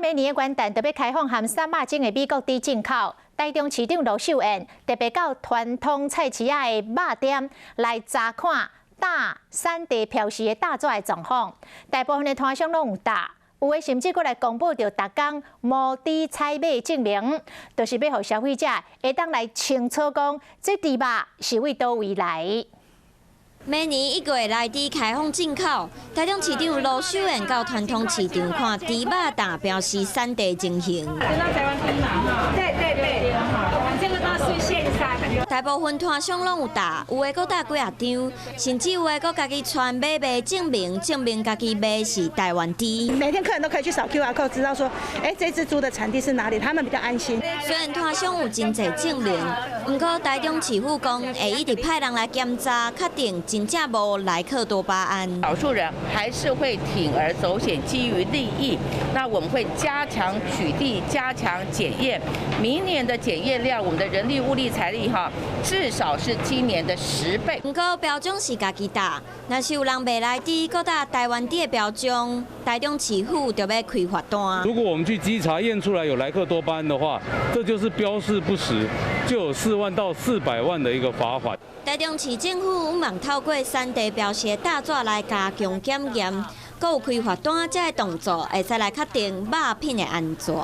明年的元旦就欲開放含瘦肉精的美國豬進口。台中市長盧秀燕特別到傳統菜市仔的肉店來查看打產地標示的大紙的狀況。大部分的攤商攏有打，有的甚至閣來公布著逐工無豬採買證明，就是欲予消費者會當來清楚講，這豬肉是對佗位來。明年1月來豬開放進口，台中市長盧秀燕到傳統市場看豬肉打標示產地情形。對對對，這個都是線上。大部分攤商攏有打，有的閣打幾仔張，甚至有的閣家己傳買賣證明，證明家己賣是台灣豬。每天客人都可以去掃 QR code，知道說，欸，這隻豬的產地是哪裡，他們比較安心。雖然攤商有真濟證明，毋過台中市府講會一直派人來檢查，確定真正無萊克多巴胺。少數人還是會鋌而走險，基於利益，那我們會加強取締、加強檢驗。明年的檢驗量，我們的人力、物力、財力，哈，至少是今年的10倍。毋過標章是家己打，若是有人賣來豬，閣打台灣豬的標章，台中市府就欲開罰單。如果我們去稽查驗出來有萊克多巴胺的話，這就是標示不實，就有4萬到400萬的一個罰款。台中市政府向望透過產地標示的大紙來加強檢驗，閣有開罰單這个動作，會使來確定肉品的安全。